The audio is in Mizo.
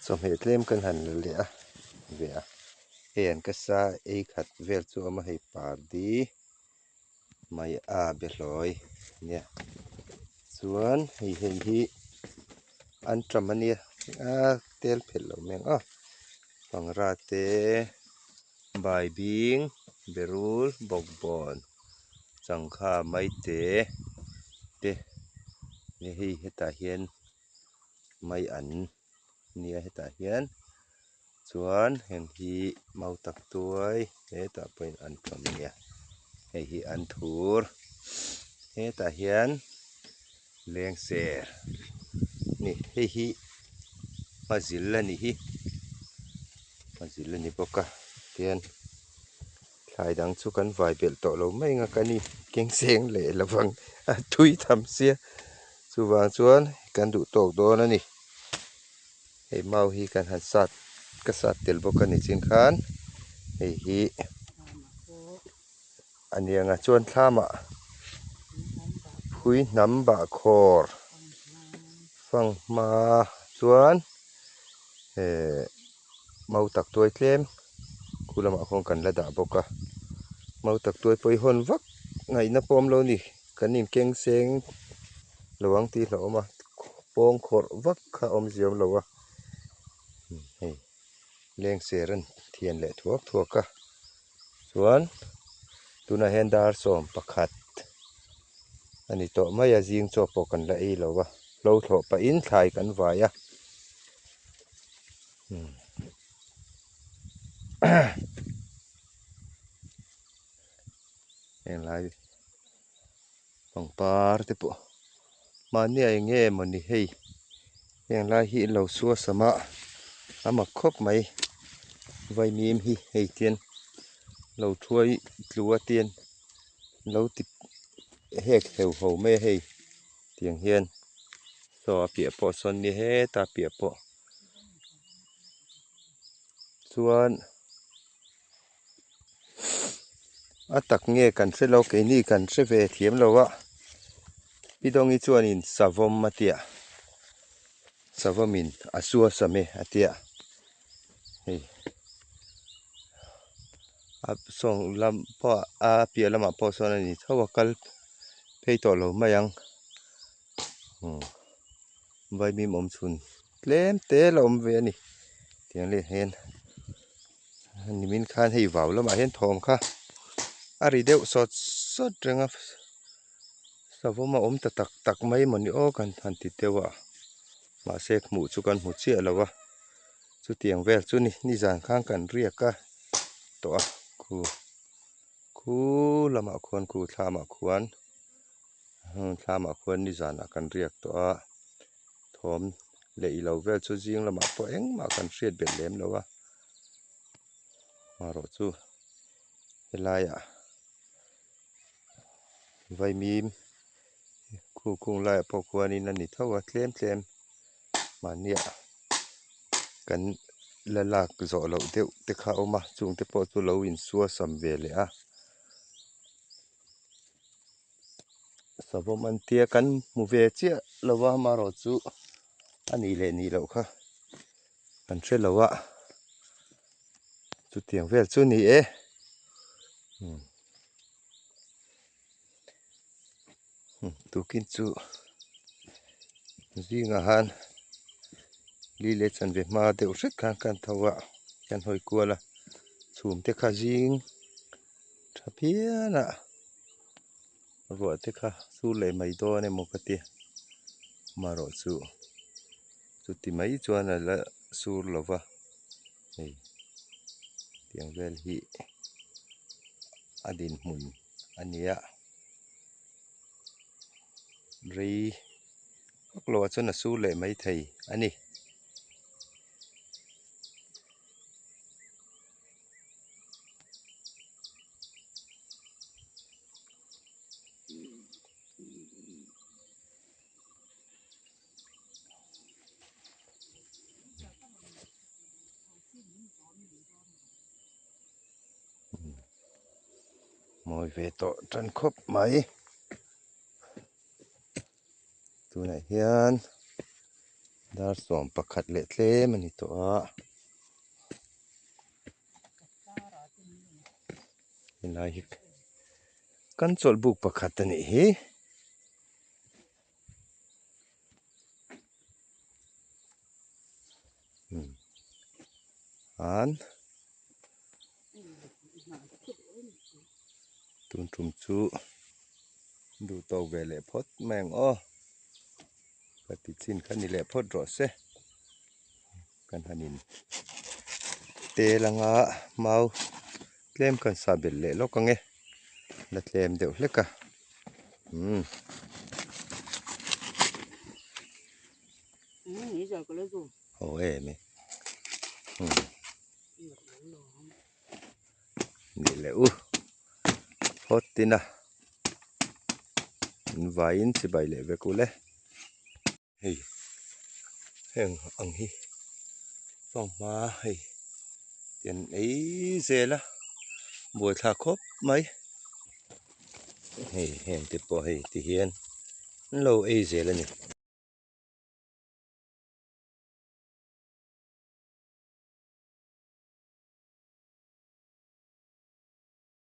Chawhmeh tlem kan han la leh a ve a hei an ka sa ei khat vel chu a awm a hei pardi mai a behlawi nia chuan hei hei hi an ṭam a nia a tel phelh loh mai ang aw pangra te baibing berul bawkbawn changkha maite te hei hetah hian. mai an nia hetah hian chuan heng hi mau tak tuai hetah pawhin an ṭawm nia hei hi an thur hetah hian lengser ni hei hi hmazil a ni hi hmazil a ni bawk a tian thlai dang chu kan vai belh tawh lo mai ang a kan in keng leh lovang a tui tham sia. Chuvang chuan kan duh tawk dawn a ni. Hei mau hi kan han sat ka sat tel bawk a ni chin khan hei hi a ni ang a chuan thlamah phui hnam bahkhawr fanghma chuan eh mau tak tuai tlem khu lamah khawn kan la dah bawk a mau tak tuai pawh hi hawn vak ngaihna pawh awm lo a ni. Kan inkeng seng lo ang tih hlauhawm a, pawng khawrh vak kha a awmzia awm lo a, hei lengser an thian leh thuak thuak a, chuan tunah hian dar 11 a ni tawh mai a, zing chaw pawh kan la ei lo a, hlo thlawh pahin thlai kan vai a. Henglai pangpar te pawh mahni ah eng nge mawni hei henglai hi lo suasam a a mak khawp mai vaimim hi hei tian lo thuai tlu a tian lo ti hek heu ho mai a hei tiang hian saw a piah pawh sawn nia heta piah pawh chuan. A tak nge kan hre lo keini kan hre ve thiam lo a pi dawngi chuanin savawm a tia savawmin a sua sam e a tia hei a sawng lam pawh a piah lamah pawh sawn a ni tho a kal phei tawh lo mai ang vaimim awm chhun tlem te la awm ve a ni tiang leh hian. Nimin khan hei vau lamah hian thawm kha a ri deuh sawt sawt reng a savawm a awm ta tak tak mai mawni aw kan han ti deuh a mahse hmuh chu kan hmu chiah lo a chutiang vel chu ni nizan khan kan riak a tawh a khu khu lamah khuan khu thlamah khuan thlamah khuan nizanah kan riak tawh a thawm leh ilo vel chu zing lamah pawh engmah kan hriat belh lem lo a marawh chu helaiah vaimim khu khung laiah pawh khuanin a ni tho a tlem tlem mahniah kan la lak zawh loh deuh te kha a awm a chung te pawh chu lo insuasam ve leh a. Savawm an tia kan hmu ve chiah lo a amaherawh chu a nih leh nih loh kha kan hre lo a chutiang vel chu a ni e tukin chu zingah han li leh chanve hma deuh hret khan kan tho a kan hawi kual a chhum te kha zing tha phian a. Ruah te kha sur leh mai dawn emaw ka ti amaherawh chu chuti mai chuan a la sur lo va hei tiang vel hi a dinhmun a ni a rei vak loh ah chuan a sur leh mai thei a ni. Mawi ve tawh tan khawp mai tunah hian. Dar 11 leh tlem a ni tawh a. Helai hi kan chawlh buk pakhat a nih hi. An tun tum chu duh tawk ve leh phawt mai ang aw. Ka ti chin kha ni leh phawt rawh se. Kan han in tel anga mau tlem kan sah belh leh lawk ang e. La tlem deuh hlek a. Umm. Ho em e. Umm. Nih leh u. Phawt tin a. In vaiin chibai leh vek ule. Hei heng ang hi fanghma hei ti an ei zel a buaithlak khawp mai hei heng te pawh hei ti hian an lo ei zel a ni.